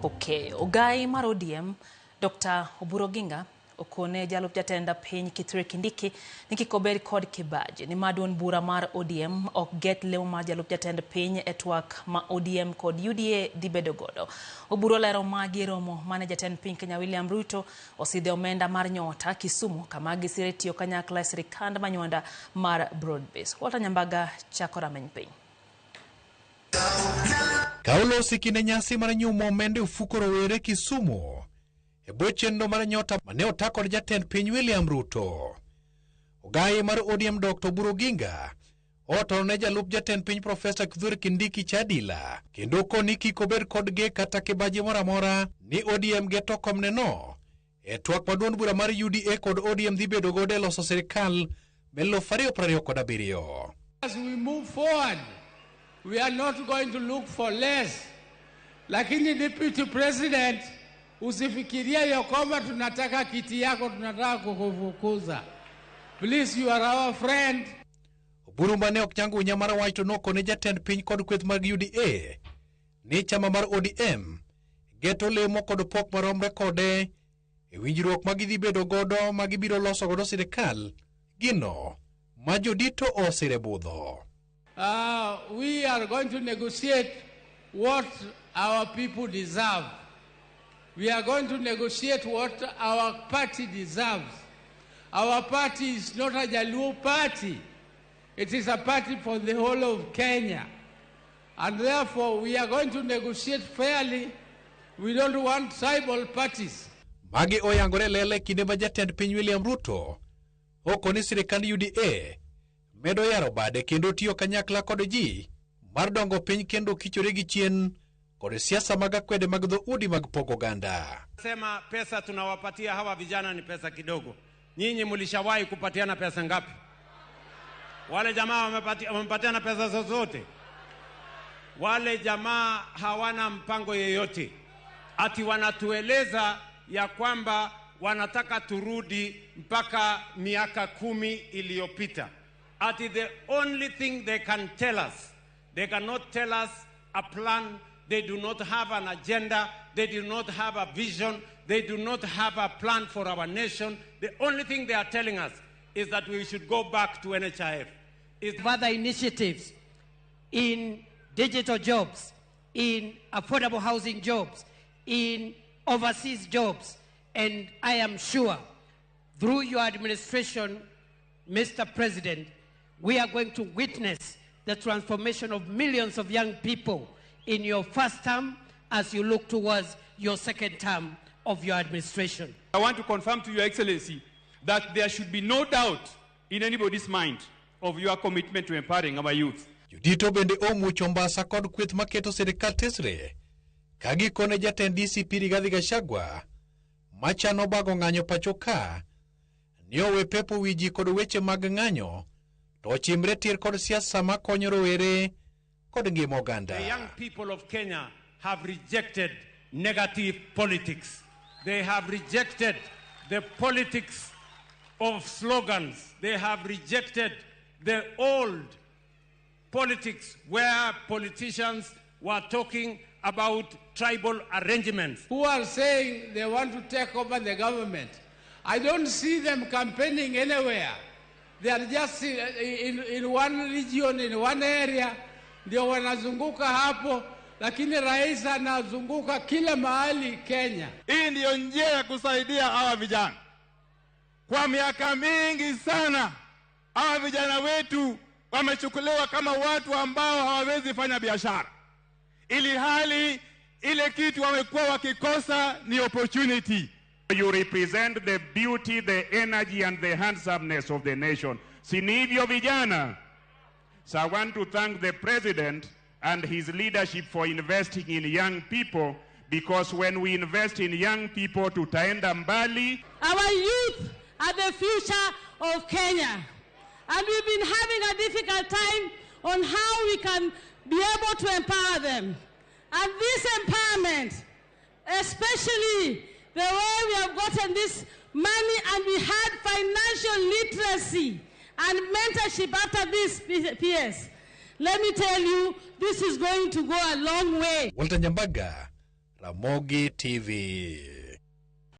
Okay. Ogai mar ODM, Dr. Oburu Oginga okone jalup jatend piny Kithure Kindiki ni kik obed kod kibaji nimar duond bura mar ODM ok get lemo mar jalup jatend piny e twak ma ODM kod UDA dhi bedo godo. Oburu olero magi e romo mane jatend piny Kenya William Ruto osidhe omenda mar nyota Kisumu kama gisire tiyo kanyakla e sirikand manywanda mar Broad Base. Walter Nyambaga chako rameny piny. Ka olosi kinde nyasi mar nyumo omenda e ofuko rowere Kisumu e bwo chenro mar nyota mane ota kod jatend piny William Ruto. Ogayi mar ODM Dr. Oburu Oginga otoro ne jalup jatend piny Profesa Kithure Kindiki Chadila kendo koni kik obed kod ge kata kibaji moro amora ni ODM geto komne no e twak ma duond bura mar UDA kod ODM dhi bedo godo e loso sirikal me 2027. As we move forward, we are not going to look for less. Lakini Deputy President, usifikirie ya kwamba tunataka kiti yako, tunataka kukufukuza. Please, you are our friend. Oburu mane ok nyango winya mar wach to nokone jatend piny kod kweth mag UDA ni chama mar ODM geto lemo kod pok maromre kode e winjruok ma gidhi bedo godo ma gibiro loso godo sirikal gino ma jodito osire budho. We are going to negotiate what our people deserve. We are going to negotiate what our party deserves. Our party is not a Jaluo party. It is a party for the whole of Kenya. And therefore, we are going to negotiate fairly. We don't want tribal parties. Magi oyangore lele kinde ma jatend piny William Ruto okoni sirikand UDA medo yaro bade kendo tiyo kanyakla kod ji mar dongo piny kendo kichore gi chien kod siasa mag akwede mag dhoudi mag pogo oganda. Sema pesa tunawapatia hawa vijana ni pesa kidogo. Nyinyi mlishawahi kupatiana pesa ngapi? Wale jamaa wamepatiana pesa zozote? Wale jamaa hawana mpango yeyote. Ati wanatueleza ya kwamba wanataka turudi mpaka miaka 10 iliyopita. Ati the only thing they can tell us, they cannot tell us a plan. They do not have an agenda. They do not have a vision. They do not have a plan for our nation. The only thing they are telling us is that we should go back to NHIF. It's other initiatives in digital jobs, in affordable housing jobs, in overseas jobs. And I am sure through your administration, Mr. President, we are going to witness the transformation of millions of young people in your first term as you look towards your second term of your administration. I want to confirm to Your Excellency that there should be no doubt in anybody's mind of your commitment to empowering our youth. Jodito bende omucho mbasa kod kweth maketo sirikal tesre ka gikone jatend DCP Rigathi Gachagua machano bago ng'anyo pacho ka ni owe pepo wi ji kod weche mag ng'anyo to ochimre tir kod siasa makonyo rowere kod ngima oganda. The young people of Kenya have rejected negative politics. They have rejected the politics of slogans. They have rejected the old politics where politicians were talking about tribal arrangements. Who are saying they want to take over the government. I don't see them campaigning anywhere. They are just in one region, in one area. Ndio wanazunguka hapo, lakini rais anazunguka kila mahali Kenya. Hii ndiyo njia ya kusaidia hawa vijana. Kwa miaka mingi sana hawa vijana wetu wamechukuliwa kama watu ambao hawawezi fanya biashara, ili hali ile kitu wamekuwa wakikosa ni opportunity. You represent the beauty, the energy and the handsomeness of the nation. Si ni hivyo vijana? So I want to thank the president and his leadership for investing in young people, because when we invest in young people, tutaenda mbali. Our youth are the future of Kenya. And we've been having a difficult time on how we can be able to empower them. And this empowerment, especially the way we have gotten this money and we had financial literacy and mentorship after this PS. Let me tell you, this is going to go a long way. Walter Nyambaga, Ramogi TV.